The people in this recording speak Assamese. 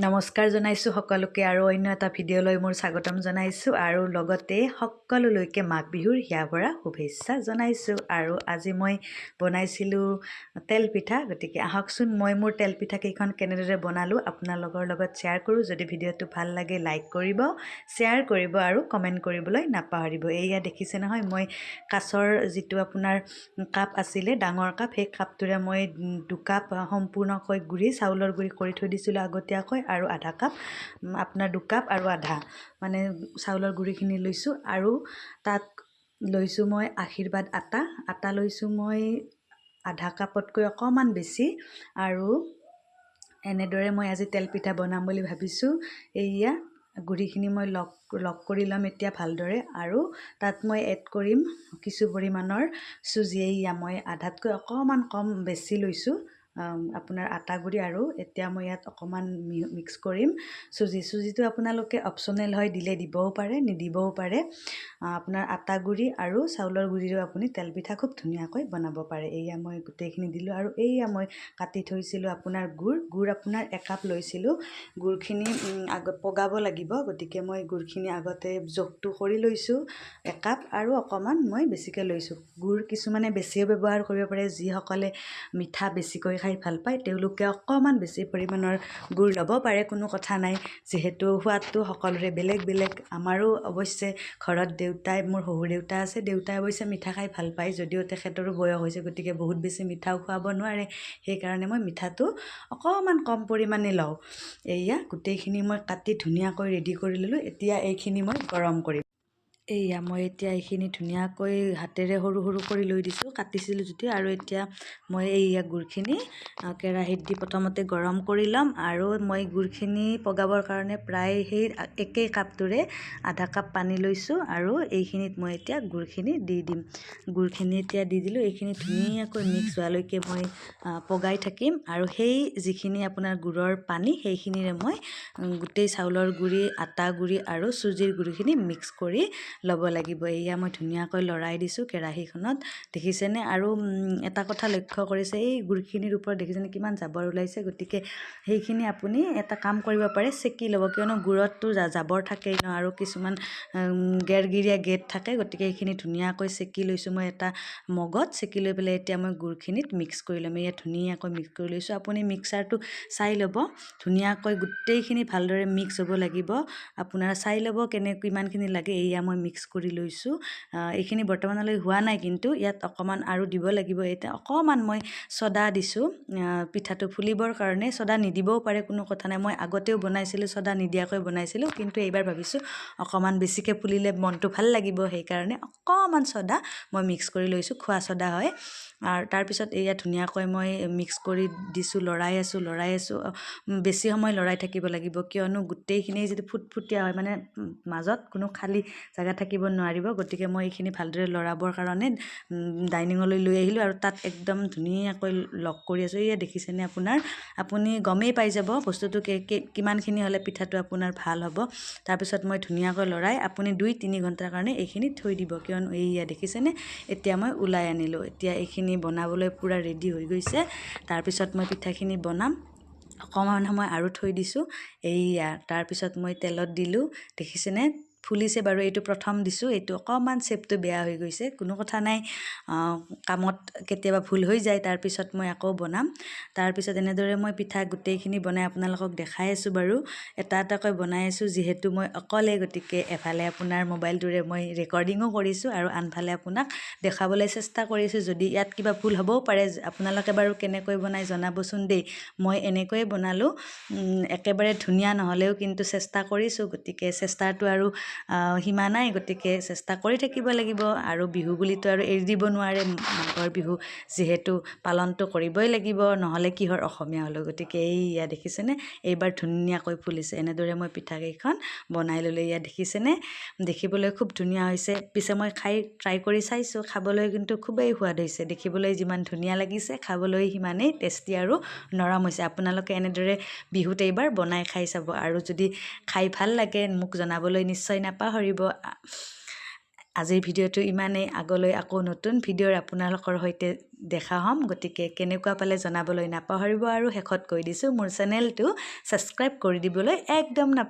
নমস্কাৰ জনাইছোঁ সকলোকে আৰু অন্য এটা ভিডিঅ'লৈ মোৰ স্বাগতম জনাইছোঁ আৰু লগতে সকলোলৈকে মাঘ বিহুৰ হিয়া ভৰা শুভেচ্ছা জনাইছোঁ। আৰু আজি মই বনাইছিলোঁ তেল পিঠা। গতিকে আহকচোন, মই মোৰ তেল পিঠা কেইখন কেনেদৰে বনালোঁ আপোনালোকৰ লগত শ্বেয়াৰ কৰোঁ। যদি ভিডিঅ'টো ভাল লাগে, লাইক কৰিব, শ্বেয়াৰ কৰিব আৰু কমেণ্ট কৰিবলৈ নাপাহৰিব। এইয়া দেখিছে নহয়, মই কাঁচৰ যিটো আপোনাৰ কাপ আছিলে, ডাঙৰ কাপ, সেই কাপটোৰে মই 2 কাপ সম্পূৰ্ণকৈ গুড়ি, চাউলৰ গুড়ি কৰি থৈ দিছিলোঁ আগতীয়াকৈ। আৰু আধা কাপ, আপোনাৰ 2 কাপ আৰু আধা মানে চাউলৰ গুড়িখিনি লৈছোঁ। আৰু তাত লৈছোঁ মই আশীৰ্বাদ আটা। আটা লৈছোঁ মই আধা কাপতকৈ অকণমান বেছি। আৰু এনেদৰে মই আজি তেল পিঠা বনাম বুলি ভাবিছোঁ। এইয়া গুড়িখিনি মই লগ লগ কৰি ল'ম এতিয়া ভালদৰে। আৰু তাত মই এড কৰিম কিছু পৰিমাণৰ চুজি। এইয়া মই আধাতকৈ অকণমান কম বেছি লৈছোঁ আপোনাৰ আটা গুড়ি। আৰু এতিয়া মই ইয়াত অকণমান মিক্স কৰিম চুজি। চুজিটো আপোনালোকে অপশ্যনেল হয়, দিলে দিবও পাৰে, নিদিবও পাৰে। আপোনাৰ আটা গুড়ি আৰু চাউলৰ গুড়িৰেও আপুনি তেল পিঠা খুব ধুনীয়াকৈ বনাব পাৰে। এইয়া মই গোটেইখিনি দিলোঁ। আৰু এইয়া মই কাটি থৈছিলোঁ আপোনাৰ গুড়। গুড় আপোনাৰ একাপ লৈছিলোঁ। গুড়খিনি আগত পগাব লাগিব, গতিকে মই গুড়খিনি আগতে জোখটো কৰি লৈছোঁ। একাপ আৰু অকণমান মই বেছিকৈ লৈছোঁ গুড়। কিছুমানে বেছিও ব্যৱহাৰ কৰিব পাৰে। যিসকলে মিঠা বেছিকৈ খাই ভাল পায়, তেওঁলোকে অকণমান বেছি পৰিমাণৰ গুড় ল'ব পাৰে, কোনো কথা নাই। যিহেতু সোৱাদটো সকলোৰে বেলেগ বেলেগ। আমাৰো অৱশ্যে ঘৰত দেউতাই, মোৰ শহুৰ দেউতা আছে, দেউতাই অৱশ্যে মিঠা খাই ভাল পায় যদিও তেখেতৰো বয়স হৈছে, গতিকে বহুত বেছি মিঠাও খুৱাব নোৱাৰে। সেইকাৰণে মই মিঠাটো অকণমান কম পৰিমাণে লওঁ। এইয়া গোটেইখিনি মই কাটি ধুনীয়াকৈ ৰেডি কৰি ল'লোঁ। এতিয়া এইখিনি মই গৰম কৰিম। এইয়া মই এতিয়া এইখিনি ধুনীয়াকৈ হাতেৰে সৰু সৰু কৰি লৈ দিছোঁ, কাটিছিলোঁ যদিও। আৰু এতিয়া মই এইয়া গুড়খিনি কেৰাহীত দি প্ৰথমতে গৰম কৰি ল'ম। আৰু মই গুড়খিনি পগাবৰ কাৰণে প্ৰায় সেই একেই কাপটোৰে আধা কাপ পানী লৈছোঁ। আৰু এইখিনিত মই এতিয়া গুড়খিনি দি দিম। গুড়খিনি এতিয়া দি দিলোঁ। এইখিনি ধুনীয়াকৈ মিক্স হোৱালৈকে মই পগাই থাকিম। আৰু সেই যিখিনি আপোনাৰ গুড়ৰ পানী, সেইখিনিৰে মই গোটেই চাউলৰ গুড়ি, আটা গুড়ি আৰু চুজিৰ গুড়িখিনি মিক্স কৰি ল'ব লাগিব। এয়া মই ধুনীয়াকৈ লৰাই দিছোঁ কেৰাহীখনত, দেখিছেনে? আৰু এটা কথা লক্ষ্য কৰিছে, এই গুড়খিনিৰ ওপৰত দেখিছেনে কিমান জাবৰ ওলাইছে? গতিকে সেইখিনি আপুনি এটা কাম কৰিব পাৰে, চেকি ল'ব। কিয়নো গুড়ততো জাবৰ থাকেই ন, আৰু কিছুমান গেৰগেৰীয়া গেদ থাকে। গতিকে সেইখিনি ধুনীয়াকৈ চেকি লৈছোঁ মই এটা মগত। চেকি লৈ পেলাই এতিয়া মই গুড়খিনিত মিক্স কৰি ল'ম। এয়া ধুনীয়াকৈ মিক্স কৰি লৈছোঁ। আপুনি মিক্সাৰটো চাই ল'ব, ধুনীয়াকৈ গোটেইখিনি ভালদৰে মিক্স হ'ব লাগিব। আপোনাৰ চাই ল'ব কিমানখিনি লাগে। এয়া মই মিক্স কৰি লৈছোঁ। এইখিনি বৰ্তমানলৈ হোৱা নাই, কিন্তু ইয়াত অকণমান আৰু দিব লাগিব। এতিয়া অকণমান মই চ'দা দিছোঁ পিঠাটো ফুলিবৰ কাৰণে। চ'দা নিদিবও পাৰে, কোনো কথা নাই। মই আগতেও বনাইছিলোঁ, চ'দা নিদিয়াকৈ বনাইছিলোঁ, কিন্তু এইবাৰ ভাবিছোঁ অকণমান বেছিকৈ ফুলিলে মনটো ভাল লাগিব, সেইকাৰণে অকণমান চ'দা মই মিক্স কৰি লৈছোঁ। খোৱা চ'দা হয়। আৰু তাৰপিছত এয়া ধুনীয়াকৈ মই মিক্স কৰি দিছোঁ, লৰাই আছোঁ, লৰাই আছোঁ। বেছি সময় লৰাই থাকিব লাগিব, কিয়নো গোটেইখিনি যিটো ফুটফুটীয়া হয়, মানে মাজত কোনো খালী জেগা থাকিব নোৱাৰিব। গতিকে মই এইখিনি ভালদৰে লৰাবৰ কাৰণে ডাইনিঙলৈ লৈ আহিলোঁ আৰু তাত একদম ধুনীয়াকৈ লগ কৰি আছোঁ। এয়া দেখিছেনে আপোনাৰ? আপুনি গমেই পাই যাব বস্তুটো কিমানখিনি হ'লে পিঠাটো আপোনাৰ ভাল হ'ব। তাৰপিছত মই ধুনীয়াকৈ লৰাই আপুনি 2-3 ঘণ্টাৰ কাৰণে এইখিনি থৈ দিব। কিয়নো এইয়া দেখিছেনে, এতিয়া মই ওলাই আনিলোঁ। এতিয়া এইখিনি বনাবলৈ পূৰা ৰেডি হৈ গৈছে। তাৰপিছত মই পিঠাখিনি বনাম। অকণমান সময় আৰু থৈ দিছোঁ। এইয়া তাৰপিছত মই তেলত দিলোঁ, দেখিছেনে? ফুলিছে বাৰু। এইটো প্ৰথম দিছোঁ, এইটো অকণমান শ্বেপটো বেয়া হৈ গৈছে। কোনো কথা নাই, কামত কেতিয়াবা ভুল হৈ যায়। তাৰপিছত মই আকৌ বনাম। তাৰপিছত এনেদৰে মই পিঠা গোটেইখিনি বনাই আপোনালোকক দেখাই আছোঁ বাৰু। এটা এটাকৈ বনাই আছোঁ। যিহেতু মই অকলে, গতিকে এফালে আপোনাৰ মোবাইলটোৰে মই ৰেকৰ্ডিঙো কৰিছোঁ আৰু আনফালে আপোনাক দেখাবলৈ চেষ্টা কৰিছোঁ। যদি ইয়াত কিবা ভুল হ'বও পাৰে। আপোনালোকে বাৰু কেনেকৈ বনাই জনাবচোন দেই। মই এনেকৈয়ে বনালোঁ। একেবাৰে ধুনীয়া নহ'লেও কিন্তু চেষ্টা কৰিছোঁ। গতিকে চেষ্টাটো আৰু সীমা নাই, গতিকে চেষ্টা কৰি থাকিব লাগিব। আৰু বিহু বুলিতো আৰু এৰি দিব নোৱাৰে। মাঘৰ বিহু যিহেতু পালনটো কৰিবই লাগিব, নহ'লে কিহৰ অসমীয়া হ'লো? গতিকে এইয়া দেখিছেনে, এইবাৰ ধুনীয়াকৈ ফুলিছে। এনেদৰে মই পিঠাকেইখন বনাই ল'লোঁ। এয়া দেখিছেনে, দেখিবলৈ খুব ধুনীয়া হৈছে। পিছে মই খাই ট্ৰাই কৰি চাইছোঁ, খাবলৈ কিন্তু খুবেই সোৱাদ হৈছে। দেখিবলৈ যিমান ধুনীয়া লাগিছে, খাবলৈ সিমানেই টেষ্টি আৰু নৰম হৈছে। আপোনালোকে এনেদৰে বিহুত এইবাৰ বনাই খাই চাব আৰু যদি খাই ভাল লাগে, মোক জনাবলৈ নিশ্চয় নাপাহৰিব। আজিৰ ভিডিঅ'টো ইমানেই। আগলৈ আকৌ নতুন ভিডিঅ'ৰ আপোনালোকৰ সৈতে দেখা হ'ম। গতিকে কেনেকুৱা পালে জনাবলৈ নাপাহৰিব। আৰু শেষত কৈ দিছোঁ, মোৰ চেনেলটো ছাবস্ক্ৰাইব কৰি দিবলৈ একদম নাপাহৰিব।